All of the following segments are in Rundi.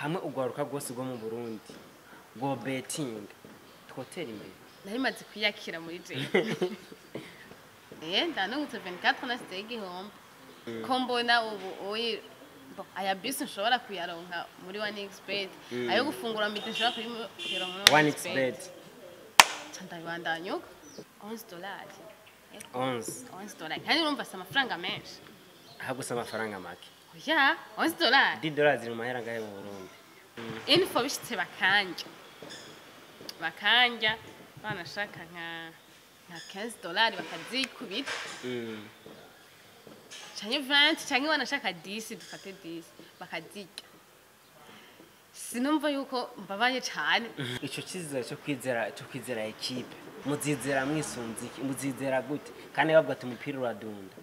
Hamwe ugwaruka rwose rwo mu Burundi go betting twotera imbere. Nari maze kwiyakira muri jewe. Ndanungutse 24 nasize igihombo. Ko mbona ubu oyi bon, aya bisi nshobora kuyaronka muri 1xBet, ayo gufungura midi nshobora kuyaronka muri 1xBet. Ca ndabibandanya uko $11. 11. $11 kandi urumva si amafaranga menshi. Aha gusa amafaranga make. Oya, $11. $10 ziri mu mahera ngahe mu Burundi? Info bishitse bakanja banashaka nka $15 bakazikubita. Canke 20 canke wanashaka 10, dufate 10 bakazirya. Sinumva yuko mbabaye cane. Ico cizere cyo kwizera ekipe muzizera mwisunze iki? Muzizera gute kandi bavuga ati umupira uradunda?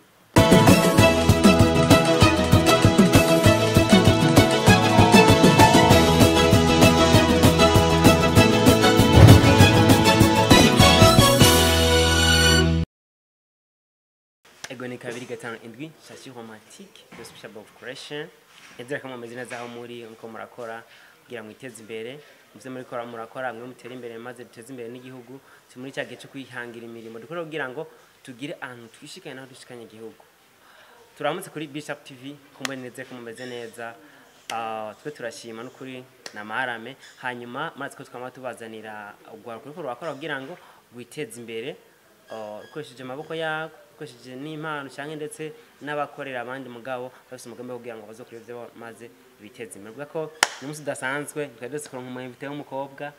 Ego, ni 257 Shashi Romantique, the special of creation. Nizera ko mumeze neza aho muri muko murakora kugira ngo mwiteze imbere, muze muri kora murakora mwe mutere imbere maze duteze imbere n'igihugu. Turi muri cya gihe cyo kwihangira imirimo dukora kugira ngo tugire ahantu twishikanye naho dushikanye igihugu. Turamutse kuri Bishop TV, kumbe neze ko mumeze neza. Twe turashima n'ukuri na maharame. Hanyuma maze ko twama tubazanira ugwaruka ruriko rurakora kugira ngo rwiteze imbere, ukoresheje amaboko yako, ukoresheje n'impano canke ndetse n'abakorera abandi, mugabo bafise umugambi wo kugira ngo bazokore ivyo maze biteze imbere. Uvuga ko ni umunsi udasanzwe, twari dufise kuronka umu invité w'umukobwa.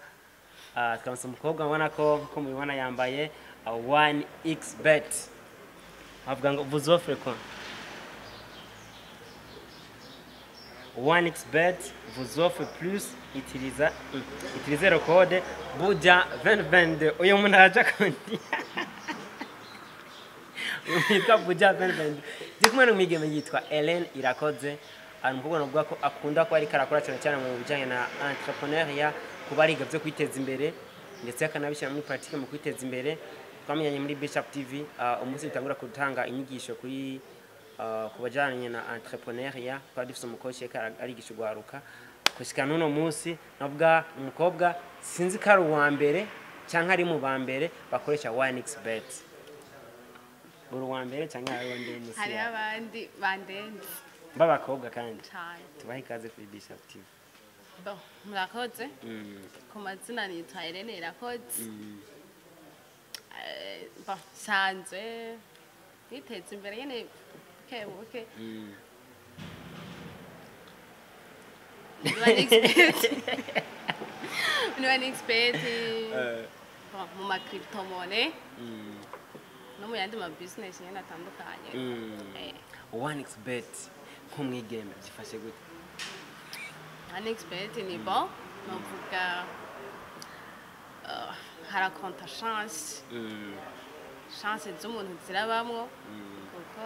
Tukaronsa umukobwa mubona ko nkuko mubibona yambaye 1xBet. Bavuga ngo vous offre quoi? 1xBet vous offre plus, utilisez le code BUJA 2022. Uyu muntu araja konti yitwa Buja 2022. Ndi kumwe n'umwigeme yitwa Hélène Irakoze. Ari umukobwa navuga ko akunda kuba ariko arakora cyane cyane mu bijyanye na entrepreneuriat, kuba ariga byo kwiteza imbere ndetse akanabishyira muri pratique mu kwiteza imbere. Twamenyanye muri Bishop TV, umunsi bitangura gutanga inyigisho kuri ku bajyanye na entrepreneuriat. Twari dufise umukoci ariko arigisha ugwaruka. Gushika n'uno munsi navuga umukobwa sinzi ko ari uwa mbere cyangwa ari mu ba mbere bakoresha 1xBet. Uri uwa mbere cyangwa ari uwa mbere musi Hariho yawe? abandi bandenze. B'abakobwa kandi. Cane. Tubahe ikaze kuri Bishop TV. Bon, murakoze. Ku mazina nitwa Irene Irakoze. Bon, nsanzwe niteza imbere nyene buke buke. Muri 1xBet, bon, mu ma crypto-monnaie no mu yandi ma business nyene atandukanye. 1xBet nk'umwigeme byifashe gute? 1xBet ni bon, novuga harakonta chance. Chance z'umuntu zirabamwo, kuko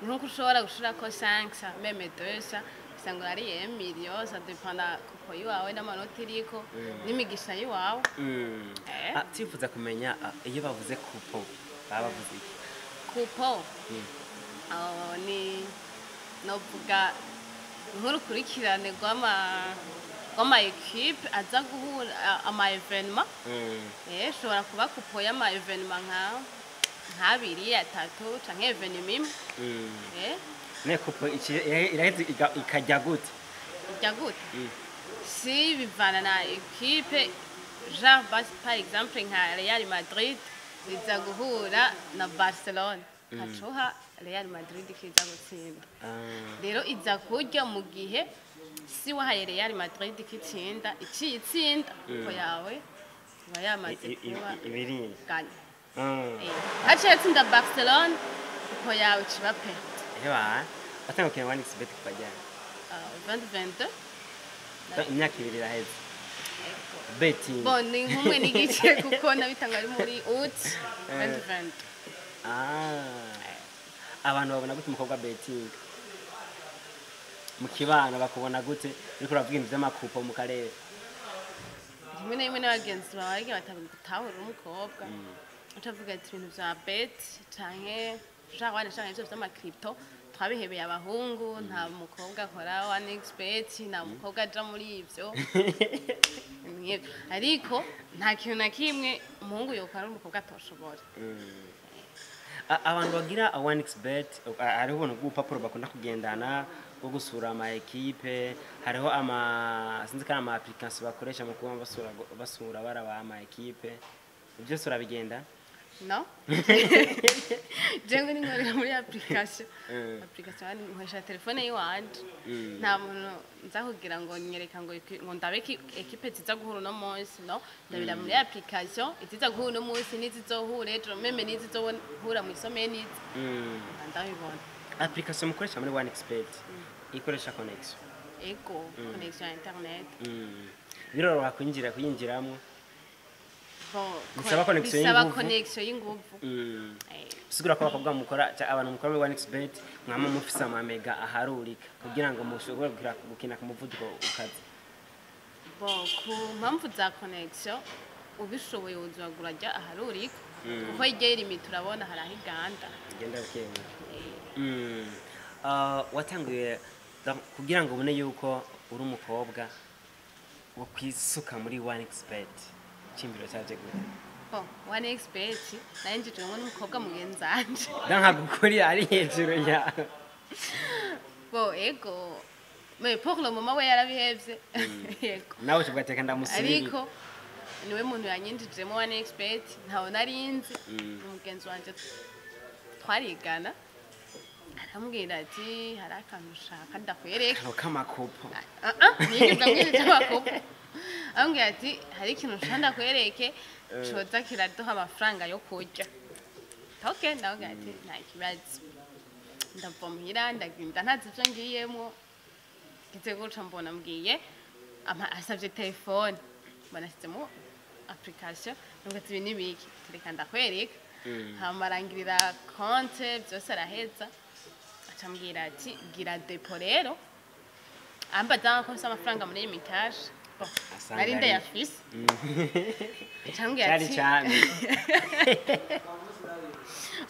nkuko ushobora gushirako 5 même 2 usanga urariye million. Ça dépend na kuko iwawe n'amanota iriko n'imigisha y'iwawe. Twifuza kumenya, iyo bavuze coupon baba bavuze iki? Coupon ni novuga nk'urukurikirane rw'ama équipe aza guhura, ama événement. Ushobora kuba coupon y'ama événement nk'abiri, atatu canke événement imwe. Ne coupon iraheze ikajya gute? Ijya gute? Si bivana na équipe, genre par exemple nka Real Madrid iza guhura na Barcelone, hacuha Real Madrid ikiza gutsinda. Rero iza kurya mu gihe si wahaye Real Madrid ikitsinda, iciye itsinda ko yawe iba yamaze kuba ibiri ganya. Haciye atsinda Barcelone, kuko yawe ciba pe. Ewa, watanga gukina 1xBet kuva ryari? 2022. Imyaka 2 iraheze betting. Bon, ni nk'umwe n'igice, kuko nabitanga ari muri août 2022. Abantu babona gute umukobwa betting mu kibano? Bakubona gute uriko uravuga ibintu vy'ama coupon mu karere? Rimwe na rimwe n'abagenzi bawe bagiye batagutahura, umukobwa ucavuga ati ibintu vya bet canke ushaka wane canke ivyo vy'ama crypto. Twabihebeye abahungu. Nta mukobwa akora 1xBet, nta mukobwa aja muri ivyo. Mwebwe. Ariko nta kintu na kimwe umuhungu yokora umukobwa atoshobora. Abantu bagira 1xBet, hariho ubuntu bw'ubupapuro bakunda kugendana bwo gusura ama équipe, hariho ama, sinzi ko ari ama application bakoresha mu kuba basura baraba ama équipe, byose urabigenda? No, jewe ninkorera muri application. Application yani nkoresha telefone yiwanje. Nta muntu nza kugira ngo nyereka ngo ndabe équipe ziza guhura uno munsi. No ndabira muri application iziza guhura uno munsi n'izizohura ejo, même n'izizohura mw'isomero nizi ndabibona. Application mukoresha muri 1xBet ikoresha connection? Ego, connexion ya internet. Biroroha kwinjira, kuyinjiramo? Bon, Bisaba connexion bisaba y'inguvu. Connexion y'inguvu. Bisigura ko abakobwa mukora abantu mukora muri 1xBet mwama mufise amamega aharurika kugira ngo mushobore gukina ku muvuduko ukaze. Bon, ku mpamvu za connexion, ubishoboye uzagura rya aharurika, kuko irya limite urabona hari aho iganda. Igenda bukebuke. Watanguye donc, kugira ngo ubone yuko uri umukobwa wo kwisuka muri 1xBet, cimbiro cyaje gute? Bon, 1xBet nayinjijwemo n'umukobwa mugenzanje. Nkagukurira ari hejuru ya Bon, ego, mais pour le moment we yarabihevye, yego. Nawe tugateka ndamusubirira. Ariko niwe muntu yanyinjijemo 1xBet, ntawe narinzi. Umugenzi wanje twarigana arambwira ati: "Hari akantu ushaka ndakwereka." Akantu k'amakopo. Ah ah, nigeze ambwira iby'amakopo. Arambwira ati: "Hari ikintu ushaka ndakwereke coza kiraduha amafaranga yo kurya." Ok, ndabwira ati: "Nta kibazo." Ndava muhira ndagenda ntazi ibyo ngiyemwo. Ngize guca mbona mbwiye asavye telefone, mbona ashyizemo application. Nubwo ati: "Ibi ni biki?" Reka ndakwereka. Hama arangirira konte byose araheza, aca ambwira ati: "Gira dépôt." Rero ambaza ko mfise amafaranga muri Lumicash. Bon, Asanga nari ndayafise. Aca ambwira cyari ati cyane.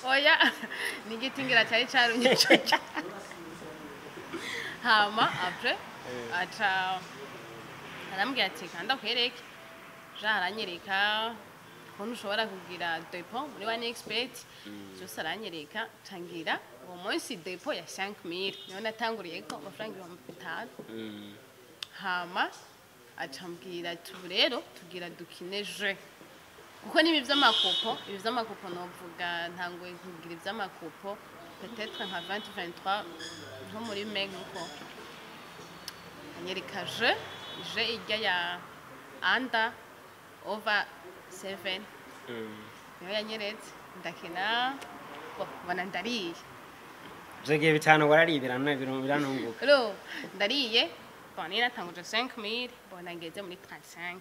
Oya, ni igiti ngira cyari carumye ico. Hama après aca arambwira ati: "Kanda kwereke." Ja aranyereka ukuntu ushobora kugira dépôt muri 1xBet byose aranyereka. Cangira uwo munsi dépôt ya 5000, niyo natanguriyeko, amafaranga 5000. Hama aca ambwira ati: "Ubu rero tugira dukine jeu," kuko nibi vy'amakopo, ibi vy'amakopo novuga ntanguye kugira ivy'amakopo peut-être nka 2023, nko muri mai. Nkuko anyereka jeu irya ya under over 7, niyo yanyeretse ndakina. Bon, mbona ndariye. Vyegeye bitanu warariye, birantunguka. Ro ndariye. Bon, niyo natanguje 5000, mbona ngeze muri 35.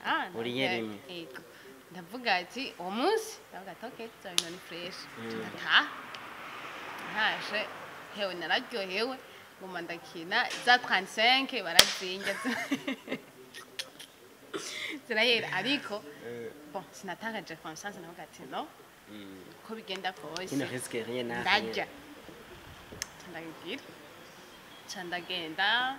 Ah, Uriye rimwe. Yego, ndavuga ati uwo munsi, ndavuga ati: "Okay, bya bintu ni fresh." Ndataha, ntaje hewe nararyohewe, nguma ndakina za 35 barazinga zirahera. Ariko bon, sinatakaje confiance. Ndavuga ati: "No, uko bigenda kose Qui ne risque rien n'a rien. ndarya." Ndagira ca ndagenda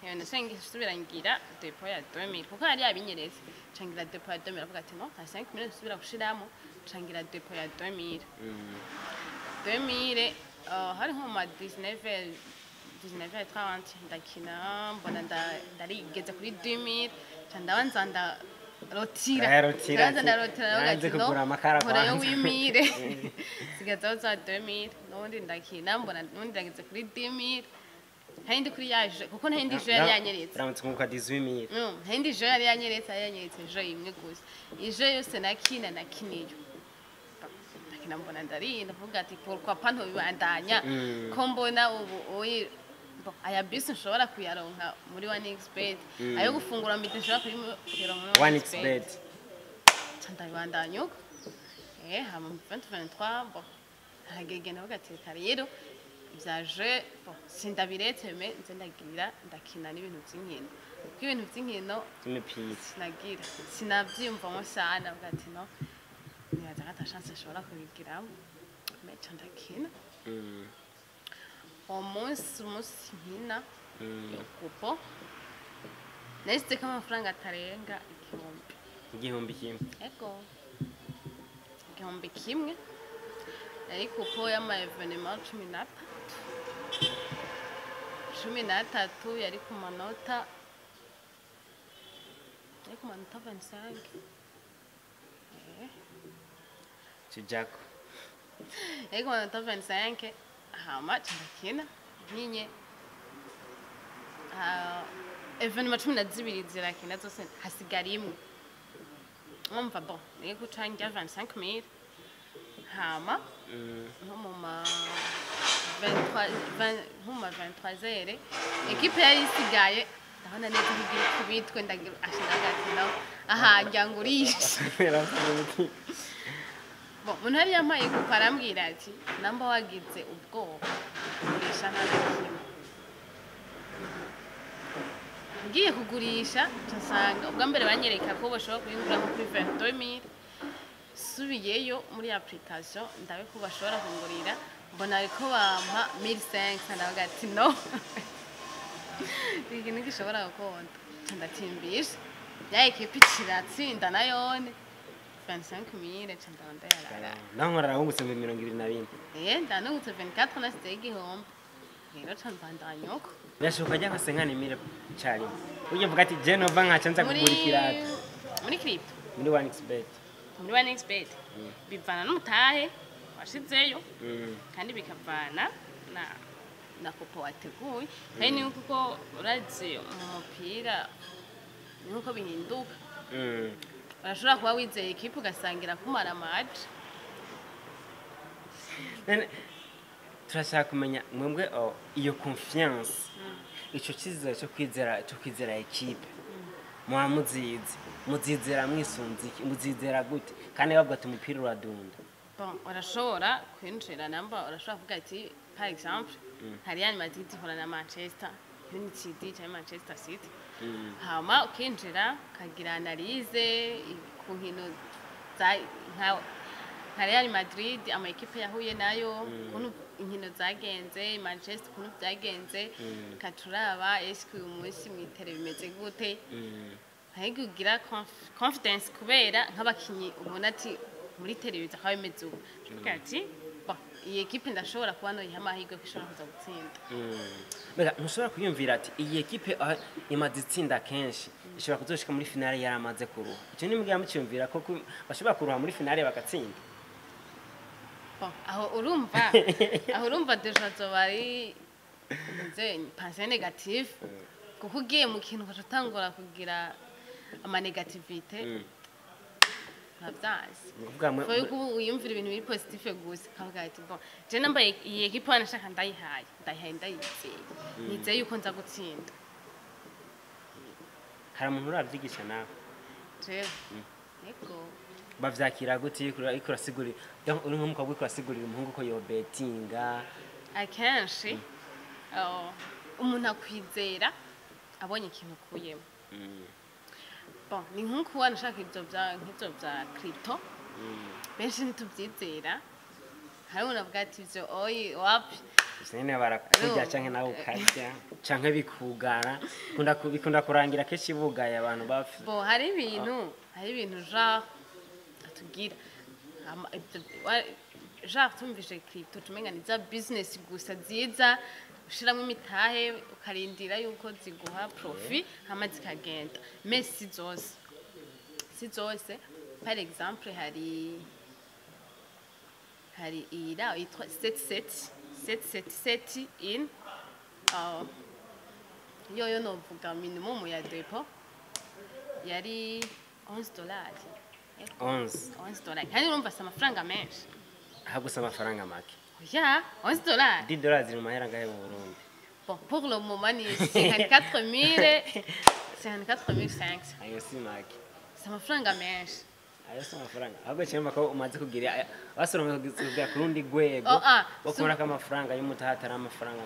iyo nasenga nsubira ngira dépôt ya 2000, kuko yari yabinyeretse. Ca ngira dépôt ya 2000, avuga ati: "No, nta 5000 nsubira gushiramo." Ca ngira dépôt ya 2000. 2000, hari nko mu ma 19 19h30. Ndakina mbona ndarigeze kuri 2000, ca ndabanza ndarotira. Ndarotira, Ndabanza ati, ndarotira, ndavuga nanze ati, no, kugura amakara nkorayo kwanza. 8000, sigazaho za 2000. N'ubundi ndakina mbona n'ubundi ndageze kuri 10000. Ntari ndi kuri yaje, kuko ntari ndi jeu yari yanyeretse. Uramutse nkuka 18000. Ntari ndi jeu yari yanyeretse, yari yanyeretse jeu imwe gusa. Ije yose nakina nakiniyo, ndakina mbona ndariye, ndavuga ati: "Pourquoi pas ntobibandanya?" Ko mbona ubu oyi, bon, aya bisi nshobora kuyaronka muri 1xBet, ayo gufungura midi nshobora kuyaronka muri 1xBet. Ca ndabibandanya uko. Hama mu 2023, bon, haragege ndavuga ati: "Reka rero ivya jeu, bon, sindabiretse, mais nze ndagira ndakina n'ibintu vy'inkino," kuko ibintu vy'inkino Imipira. sinagira, sinavyiyumvamo sana. Avuga ati: "No, nibaza ko ata chance nshobora kubigiramo," mais ca ndakina. Uwo munsi, umunsi nkina iyo coupon, nahise ko amafaranga atarenga 1000. 1000? Ego, 1000. Yari coupon y'ama événements 13, 13, yari ku manota 25. Tujako. Yari ku manota 25. Hama ca ndakina nkinye. Ah, événements 12 zirakina zose, hasigara imwe. Umva, bon, niyo guca njya 25 mille. Hama nko mu ma 23, 20, nko mu ma 23 heures, équipe yari isigaye, ndabona neza ko igira ikubitwe. Ndagira ashinga ati no aha ngira ngo urishe. Bon, umuntu yari yampaye kuko arambwira ati namba wagize ubwoba, kugurisha nta na kimwe. Ngiye kugurisha, nca nsanga ubwa mbere banyereka ko bashobora kuyingura nko kuri 22 000. Subiyeyo muri application ndabe ko bashobora kungurira, mbona ariko bampa 1500. Ndavuga ati no, iki ntigishobora gukunda. Nca ndatimbisha ya équipe, kiratsinda nayone 25 000. Nca ndaba ndayarara. Naho nkorera wungutse mu 24. Eh, ndanungutse 24, nasizeyo 1000. Rero ca mbandanya uko. Birashoboka ajya nka 50 000 carimwe, ujya mvuga ati je nova nkaca nza Muri kugura ikirato? Muri crypto? Muri one xbet. Muri one xbet bivana n'umutahe washizeyo, kandi bikavana na coupon wateguye, kandi ni kuko urazi mu mupira ni nkuko bihinduka. Urashobora kuba wizeye équipe, ugasangira kumara amaje. None turashaka kumenya mwebwe, oh, iyo confiance, ico cyizere cyo kwizera équipe, muba muzizi, muzizera mwisunze iki? Muzizera gute kandi bavuga ati umupira uradunda? Bon, urashobora kwinjira namba urashobora kuvuga ati par exemple nka Real Madrid ihura na Manchester United cyangwa Manchester City, hama ukinjira ukagira analyse ku nkino nka Real Madrid, ama équipe yahuye nayo, ukuntu inkino zagenze, Manchester ukuntu byagenze, ukaca eske uyu munsi mwitere bimeze gute. Ariko ugira confidence kubera nk'abakinyi ubona ati muri televiziyo akaba bimeze ubu, ukavuga ati bon, iyi équipe ndashobora kuba noyiha amahirwe ko ishobora kuza gutsinda. Mbega ntushobora kwiyumvira ati iyi équipe aho imaze itsinda kenshi ishobora kuzoshika muri finale yaramaze kuruha? Icyo ni mbwira mucyumvira ko bashobora kuruha muri finale bagatsinda? Bon, aho urumva déjà zoba ari nze pensée négative, kuko ugiye mu kintu ugaca utangura kugira ama négativité, ntabyazi. Ni ukuvuga Faut yuko ubu wiyumvira ibintu biri positif gusa, ukavuga ati bon, je nambaye iyi équipe wanashaka, ndayihaye, ndayizeye, nizeye yuko nza gutsinda. Hari umuntu urabyigisha nawe? Jewe yego. Bavyakira gute iyo uriko urasigurira, donc uri nk'umukobwa uriko urasigurira umuhungu ko yobetinga? Akenshi oh, umuntu akwizera abonye ikintu ukuyemo. Bon, ni nk'uko wanashaka ibyo bya nk'ibyo bya crypto, benshi ntitubyizera. Hari umuntu avuga ati ibyo oyi wapi. Gusa nyene barakurya canke nawe ukarya canke bikugara. Bikunda kurangira kenshi bugaye abantu bafise. Bon, hari ibintu genre atubwira genre tumvise crypto tumenga ni za business gusa ziza ushiramwo imitahe, ukarindira yuko ziguha profit hama zikagenda. Mais si zose, si zose. Par exemple hari iyira yitwa 77 777 in yoyo novuga minimum ya dépôt yari $11. 11? $11, kandi urumva si amafaranga menshi. Aha gusa amafaranga make. Oya, $11. $10 ziri mu mahera ngahe mu Burundi? Bon, pour le moment ni 54 000, 54 500. Ayo si make. Si amafaranga menshi. Ayo si amafaranga, ahubwo cyangwa ko umaze kugira basoromye kugera ku rundi rwego Oh, ah, wo kubona ko amafaranga y'umutaha atari amafaranga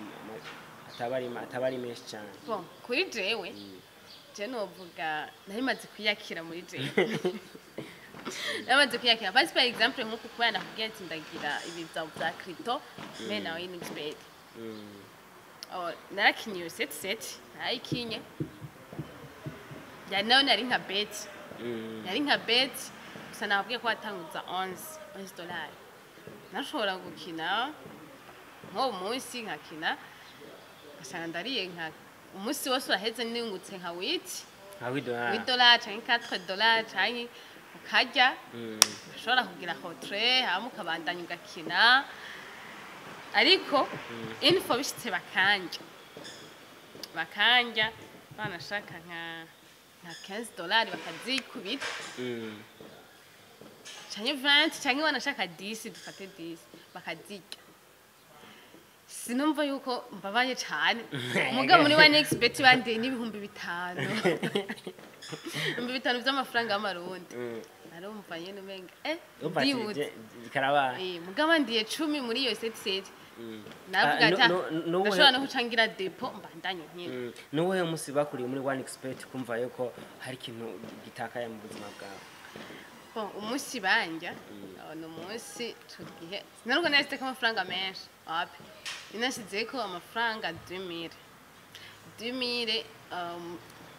ataba ari menshi cyane. Bon, kuri jewe, je novuga nari maze kwiyakira muri jewe, nari kwiyakira parce par exemple nkuko kubera nakubwiye ati ndagira ibi bya crypto, mais nawe ni expert. Oh, narakinye iyo 7-7, narayikinye. Yari nayo nari nka bet. Yari nka bet gusa. Nababwiye ko watanguza 11 dolari, nashobora gukina nk'uwo munsi, nkakina ngasanga ndariye, nka umunsi wose uraheze nungutse nka huit. Nka 8 dolari. 8 dolari canke 4 dolari, canke ukarya. Ushobora kugira retrait, hama ukabandanya ugakina. Ariko info bishitse bakanja banashaka nka 15 dolari bakazikubita, canke 20, canke wanashaka 10, dufate 10, bakazirya. Sinumva yuko mbabaye cane. Mugabo muri one xbet bandiye n'5,000, 5,000 vy'amafaranga y'amarundi. Narumva nyene umenga Urumva ati, ndibutse. Karabaye. Mugabo bandiye 10 muri iyo 7-7, navuga Ah, ati ndashobora no guca ngira dépôt, mbandanye nkina. Nuwuhe musi bakuriye muri one xbet kumva yuko hari ikintu gitakaye mu buzima bwawe? Bon, umunsi banja ni umunsi ico gihe sinarubwo narashizeko amafaranga menshi, wapi, ninashizeko amafaranga 2000. 2000,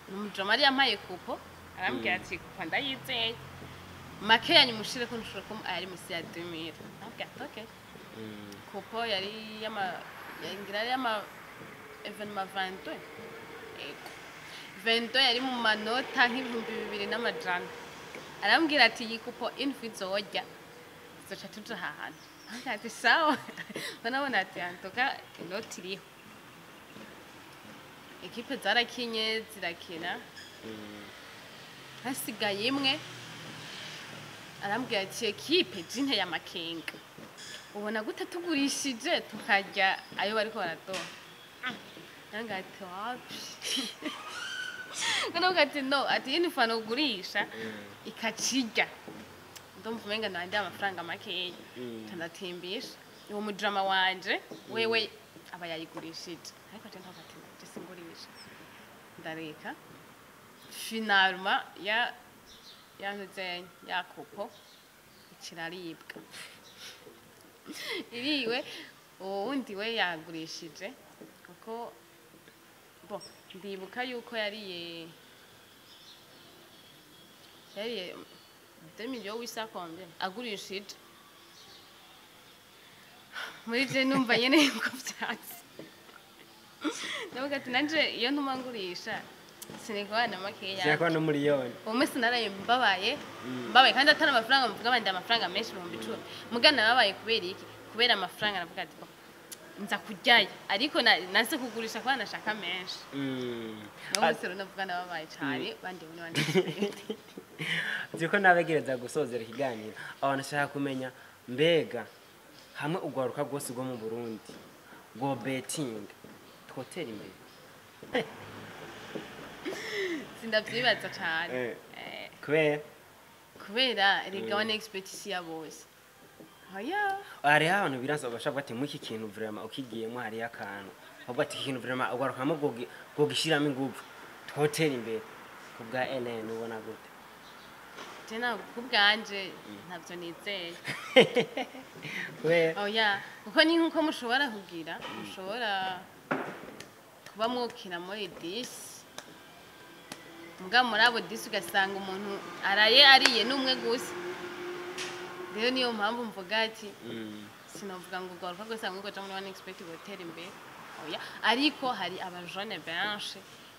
umujama yari yampaye coupon, arambwira ati: "Coupon ndayizeye, make yanyu mushireko, nshobora ko ayari musi ya 2000." Arambwira ati: "Okay." Coupon yari yama, ngira yari yama événement 22, ego 22, yari mu manota nk'2,100. Arambwira ati: "Iyi coupon infu izorya zoca tuja ahantu." Arambwira ati: "Sawa." Nabona ati antuka inoti iriho. Équipe zarakinye, zirakina, hasigaye imwe. Arambwira ati: "Équipe jinte ya makenga, ubona gute tugurishije tukarya ayo bariko baradoha?" Arambwira ati: "Wapi." Ndavuga ati: "No." Ati: "Iyi ni fana ugurisha ikacirya, ndumva umenga nandi amafaranga makeya." Ndatimbisha uwo mujama wanje, wewe aba yayigurishije, ariko je ntabwo, ati: "Je singurisha, ndareka." Finalement ya yantuze ya coupon ikiraribwa, iriwe. Uwo wundi we yagurishije, kuko bon, ndibuka yuko yariye 2 millions 800 combien agurishije. Muri je numva nyene yuko vyatsi, ndavuga ati: "Nanje iyo ntuma ngurisha sinikuba na makeya." Sinakubona no miliyoni. Uwo munsi naraye mbabaye, mbabaye, kandi atari amafaranga mvuga bandi amafaranga menshi, 10,000. Muga nababaye kubera iki? Kubera amafaranga navuga ati: "Bon, nza kuryayo," ariko nanse kugurisha kubera nashaka menshi. Uwo munsi rero navuga nababaye cyane, bandi muri bandi. Nzi ko nabegereza gusozera ikiganiro, abantu nashaka kumenya: mbega hamwe urwaruka rwose rwo mu Burundi rwo betting, twotera imbere? Sindavyibaza cane. Kubera? Kubera erega one xbet si ya bose, oya. Hariho abantu biransa bashaka ati: "Muri iki kintu vraiment ukigiyemo hariyo akantu." Ahubwo ati: "Iki kintu vraiment urwaruka hamwe rwogishyiramo ingufu, twotera imbere." Ku bwa Ellen ubona gute? Je ntabwo, ku bwanje ntabyo nizeye. Kubera? Oya, kuko ni nkuko mushobora kugira, mushobora kuba mwokina muri 10, muga muri abo 10 ugasanga umuntu araye ariye n'umwe gusa. Rero niyo mpamvu mvuga ati sinovuga ngo urwaruka rwose ngo kuja muri one xbet gutera imbere, oya. Ariko hari abajene benshi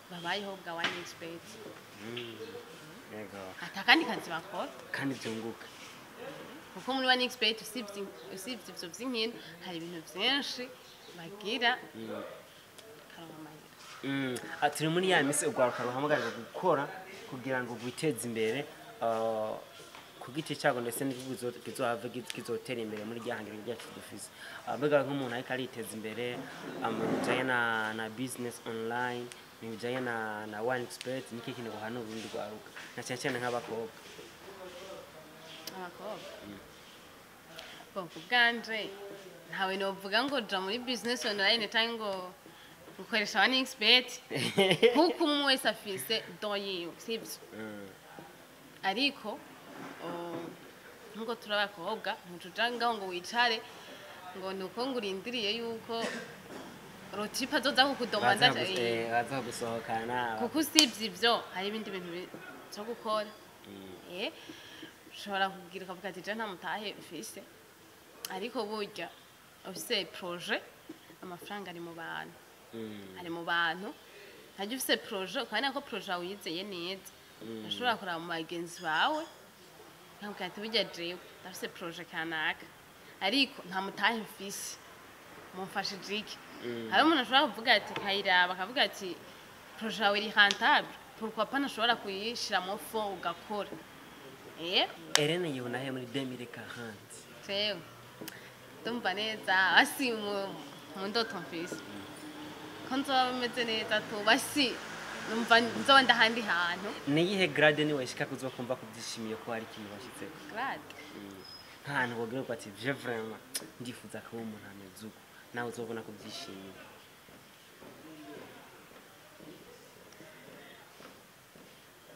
babayeho bwa one xbet. Ata kandi kazi bakora. Kandi byunguka. Kuko muri one xbet, usibye ivyo vy'inkino, hari ibintu vyinshi bagira karonka amahera. Turi muri ya misi urwaruka ruhamagarirwa gukora kugira ngo rwiteze imbere ku giti cyago, ndetse n'igihugu kizohava kizotera imbere muri rya hangiro ryacu dufise. Mbega nk'umuntu ariko ariteza imbere mu bijanye na business online, mu bijanye na one xbet, niki kintu guhana urundi rwaruka, na cyane cyane nk'abakobwa? Abakobwa bo, ku bwanje ntawe novuga ngo ja muri business online cyangwa ngo gukoresha one xbet, kuko umwe wese afise don yiwe, sivyo? Ariko nkuko turi abakobwa, ntuja ngaho ngo wicare ngo ni uko ngo urindiriye yuko Le type azoza kukudomanda. Baza gusohokana. Kuko usibye ibyo hari ibindi bintu byo gukora. Ushobora kugira ukavuga ati je nta mutahe mfise, ariko burya ufise projet amafaranga ari mu bantu. Ari mu bantu. Ntajya ufise projet ukabona ko projet yawe uyizeye neza, ushobora kuraba mu bagenzi bawe nkabwira ati burya jewe ndafise projet kanaka ariko nta mutahe mfise, mumfashije iki? Hari umuntu ashobora kuvuga ati kayiraba akavuga ati projet yawe iri rentable, pourquoi pas ntashobora kuyishiramo fonds ugakora. Irene yibona he muri 2040? Jewe ndumva neza basi mu ndoto mfise ko nzoba meze neza tu, basi numva nzoba ndahandi hantu. Niyihe grade ni washika kuzokumva kubyishimiye ko hari ikintu washyitseko? Grade? Nk'ahantu wogira uko ati je vraiment ndifuza kuba umuntu ameze uko, nawe uzobona kubyishimiye.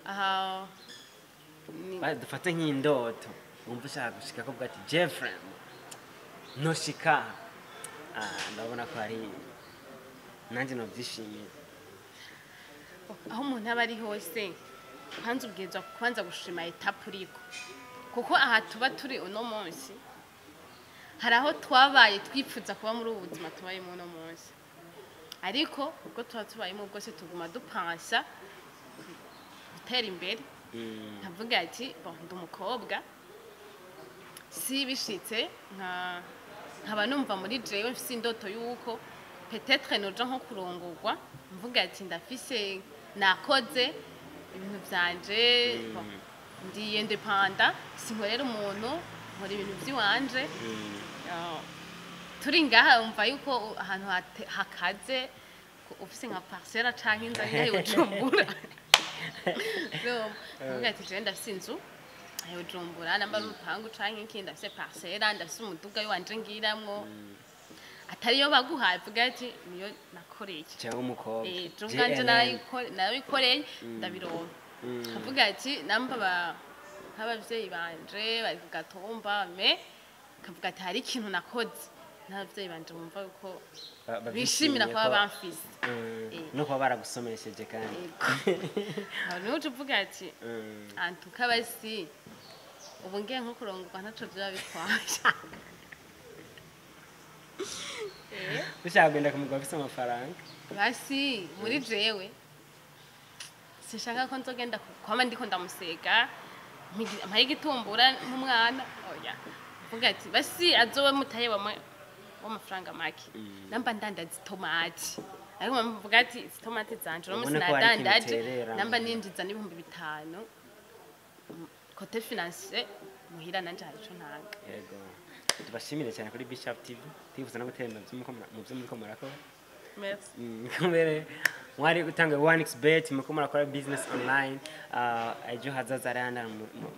Aha Dufate nk'indoto wumva ushaka gushika ko ati je vraiment noshika aha, ndabona ko hari nanjye nobyishimiye. Aho umuntu aba ari hose kwanza ubwirizwa kwanza gushima étape uriko, kuko aha tuba turi uno munsi hari aho twabaye twifuza kuba muri ubu buzima tubayemo uno munsi, ariko ubwo tuba tubayemo bwose tuguma dupansa gutera imbere. Nkavuga ati bon, ndi umukobwa, si bishitse nkaba numva muri jewe mfise indoto yuko peut-être noja nko kurongorwa, mvuga ati ndafise nakoze ibintu vyanje, bon, ndi indépendant, sinkorera umuntu, nkora ibintu vy'iwanje. Turi ngaha umva yuko ahantu hakaze ufise nka parcelle canke inzu ari ngaha i Bujumbura. Mvuga ati jewe ndafise inzu i Bujumbura, namba ari urupangu canke iki, ndafise parcelle, ndafise umuduga wanje ngiramwo, atariyo baguhaye, vuga ati niyo nakoreye. Cyangwa umukobwa. Je ubwanje JLN. Narabikore- narabikore ndabironka. Kavuga ati namba nk'abavyeyi banje bari ku gatumba, me kavuga ati hari ikintu nakoze n'abavyeyi banje bumva yuko bishimira babyishimiye kuba bamfise. No kuba baragusomesheje kandi. Yego. Aho niho uca uvuga ati antuka basi ubu ngiye nko kurongorwa ntaco vyoba bitwaye. Ushaka kugenda ku mugabo afise amafaranga. Basi muri jewe sinshaka ko nzogenda kwama ndiko ndamusega mpaye igitumbura nk'umwana, oya. Mvuga ati basi azobe mutaye w'amafaranga make, namba ndandaza itomati, ariko mvuga ati izi tomati zanje uno munsi Ubone ko hari ikintu nadandaje uterera. Namba ninjiza n'5,000 côté financier muhira nanje hari ico ntanga. Yego, tubashimire cyane kuri Bishop TV, twifuza no gutera imbere mu byo muriko murakora. Merci. Mbere mwari gutanga 1xbet, muko murakora business online, ejo hazaza ari handi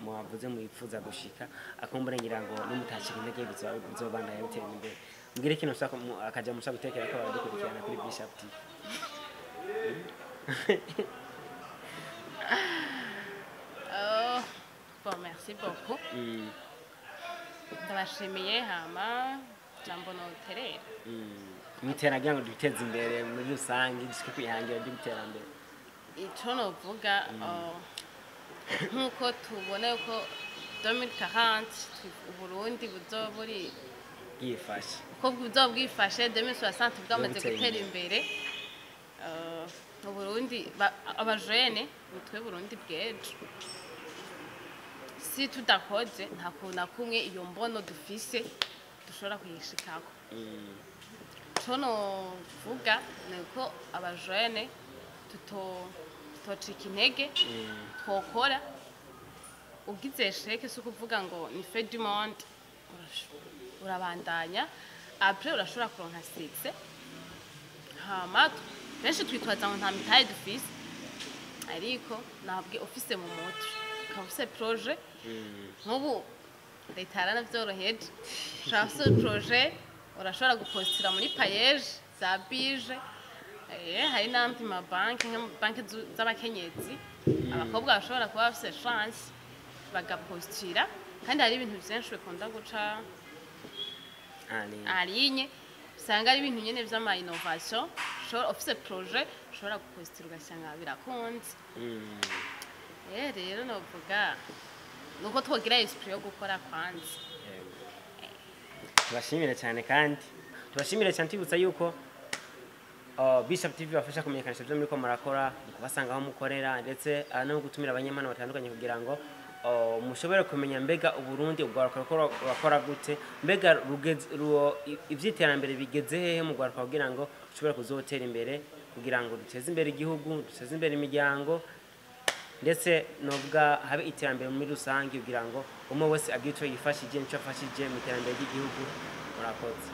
mwavuze mwifuza gushika, akumbure ngira ngo nimutacika intege bizobandanya bitera imbere. Mbwire ikintu ushaka akaja mushaka gutekera ko baradukurikirana kuri Bishop TV. Oh, bon, merci beaucoup. Ndabashimiye. Hama jambo noterera. Mwitera kugira ngo duteze imbere muri rusange, dushike kwihangira ry'iterambere. Ico novuga, oh, nk'uko tubona yuko 2040 Uburundi buzoba buri bwifashe, uko buzoba bwifashe, 2060 bwamaze buteye gutera imbere. imbere. Uburundi abajene nitwe Burundi bw'ejo. Si tudakoze nta kuntu na kumwe iyo mbono dufise dushobora kuyishikako. Ico novuga ni uko abajene tutocika intege, twokora. Ugize échec si ukuvuga ngo ni fin du monde, urabandanya, après urashobora kuronka succès. Hama benshi twitwaza ngo nta mitahe dufise, ariko ntabwo ufise mu mutwe ukaba ufise projet. Nk'ubu leta yaranavyoroheje, ushobora ufise projet urashobora gupostira muri PAEEJ za bije. Hari n'andi mabanki nk'amabanki z'abakenyezi, abakobwa bashobora kuba bafise chance bagapostira, kandi hari ibintu vyinshi bikunda guca Ah, ni arinye. Usanga ari ibintu nyene vy'ama innovation, ushobora ufise projet, ushobora gupostira ugasanga birakunze. Rero novuga nuko twogira esprit yo gukora kwanza. Tubashimire cyane, kandi tubashimire cyane, tubibutsa yuko Bishop TV bafasha kumenyekanisha ibyo muriko murakora, mu kubasanga aho mukorera, ndetse no gutumira abanyempano batandukanye kugira ngo mushobore kumenya mbega Uburundi urwaruka rurakora gute, mbega ivy'iterambere bigeze hehe mu rwaruka, kugira ngo rushobore kuzotera imbere, kugira ngo duteze imbere igihugu, duteze imbere imiryango, ndetse novuga habe iterambere muri rusange, kugira ngo umwe wese agire ico yifashije n'ico afashije mu iterambere ry'igihugu. Murakoze.